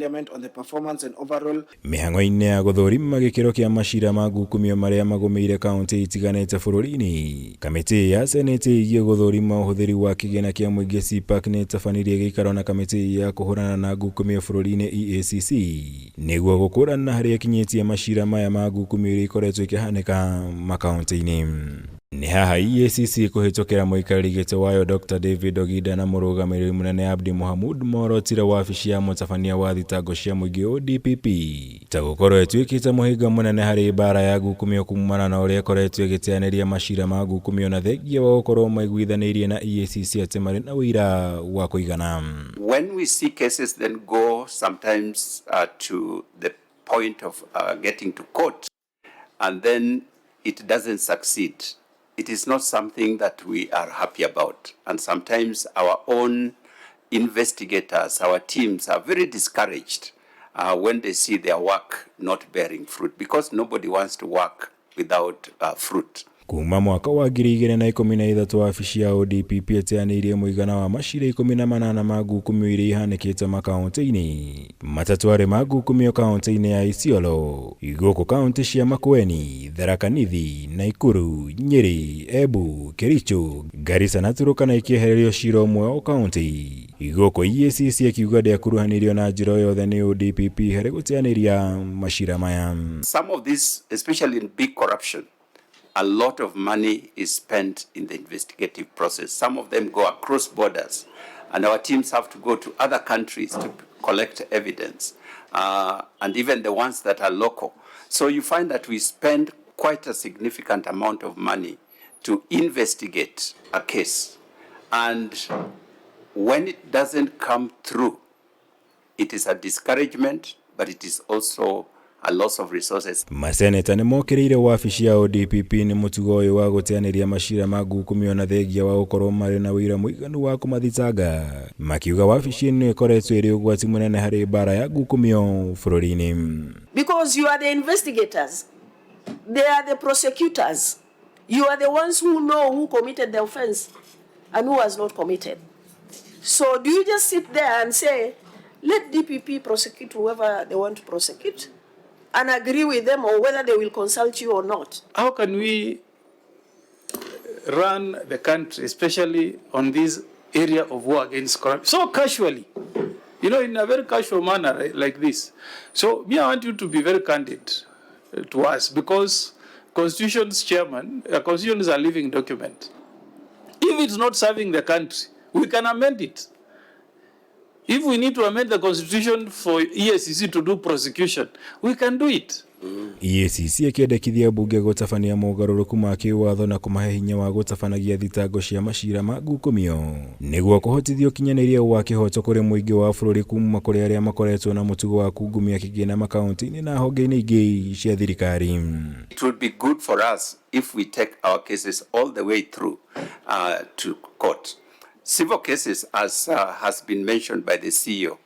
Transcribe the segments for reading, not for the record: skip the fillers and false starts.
Parliament on the performance and overall Mĩhang'o-inĩ ya gũthũrima gĩkĩro kĩa macira ma ngukumio marĩa magũmĩire kauntĩ itiganĩte bũrũri-inĩ, kamĩtĩ ya seneti ĩgiĩ gũthũrima ũhũthĩri wa kĩgĩna kĩa mũingĩ CPAC nĩ ĩtabanirie gĩikaro na kamĩtĩ ya kũhũrana na ngukumio bũrũri-inĩ EACC nĩguo gũkũrana harĩa ĩkinyĩtie macira maya ma ngukumio iria ikoretwo ikĩhanĩka makaũntĩ-inĩ. Nĩ haha EACC kũhĩtũkĩra mũikarĩri gĩtĩ wayo Dr David Oginda na mũrũgamĩrĩri mũnene Abdi Mohamud morotire wabici ya mũtabania wa thitango cia mũingĩ ODPP ta gũkorwo ĩtuĩkĩte mũhĩnga mũnene harĩ mbara ya ngukumio kumana na ũrĩa ĩkoretwo ĩgĩteanĩria macira ma ngukumio na thengia wa gũkorwo maiguithanĩirie na EACC atĩ marĩ na ũira wa kũigana. When we see cases then go sometimes to the point of getting to court and then it doesn't succeed, it is not something that we are happy about. And sometimes our own investigators, our teams are very discouraged when they see their work not bearing fruit, because nobody wants to work without fruit. Kuma mwaka wa 2013 wabici ya ODPP ĩteanĩirie mũigana wa macira 18 ma ngukumio iria ihanĩkĩte makaũntĩ-inĩ. Matatũ arĩ ma ngukumio kaũntĩ-inĩ ya Isiolo, gũkũ kaũntĩ cia Makueni, Tharaka Nithi, Naikuru, Nyeri, Embu, Kericho, Garissa na Turkana ikĩehererio cira ũmwe o kaũntĩ. Gũkũ EACC ĩkiuga ndĩakuruhanirio na njĩra o yothe nĩ ODPP harĩ gũteanĩria macira maya. Some of these, especially in big corruption, a lot of money is spent in the investigative process. Some of them go across borders, and our teams have to go to other countries to collect evidence, and even the ones that are local. So you find that we spend quite a significant amount of money to investigate a case. And when it doesn't come through, it is a discouragement, but it is also a loss of resources. Maseneta nĩ mokĩrĩire wabici ya ODPP nĩ mũtugo ũyũ wa gũteanĩria macira ma ngukumio na thengia wa gũkorwo marĩ na ũira mũiganu wa kũmathitanga, makiuga wabici ĩno ĩkoretwo ĩrĩ ũgwati mũnene harĩ mbara ya ngukumio bũrũri-inĩ. Because you are the investigators, they are the prosecutors. You are the ones who know who committed the offense and who has not committed. So do you just sit there and say, let DPP prosecute whoever they want to prosecute and agree with them, or whether they will consult you or not? How can we run the country, especially on this area of war against corruption, so casually, in a very casual manner, right, like this? So me, I want you to be very candid to us, because Constitution's chairman, Constitution is a living document. If it's not serving the country, we can amend it. If we need to amend the Constitution for EACC to do prosecution, we can do it. EACC ĩkĩendekithia mbunge gũtabania mogarũrũku ma kĩwatho na kũmahe hinya wa gũtabanagia thitango cia macira ma ngukumio nĩguo kũhotithia ũkinyanĩria wa kĩhoto kũrĩ mũingĩ wa bũrũri kuma kũrĩ arĩa makoretwo na mũtugo wa kungumia kĩgĩna makaunti-inĩ na honge-inĩ ingĩ cia thirikari. It would be good for us if we take our cases all the way through to court. Civil cases, as has been mentioned by the CEO,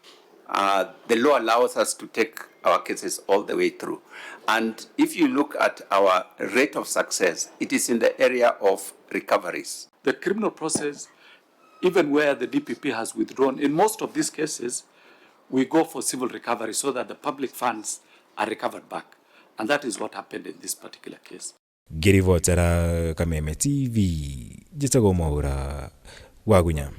the law allows us to take our cases all the way through. And if you look at our rate of success, it is in the area of recoveries. The criminal process, even where the DPP has withdrawn, in most of these cases, we go for civil recovery so that the public funds are recovered back. And that is what happened in this particular case. Ngĩribotera Kameme TV, njĩtagwo Mwaũra Wagunya.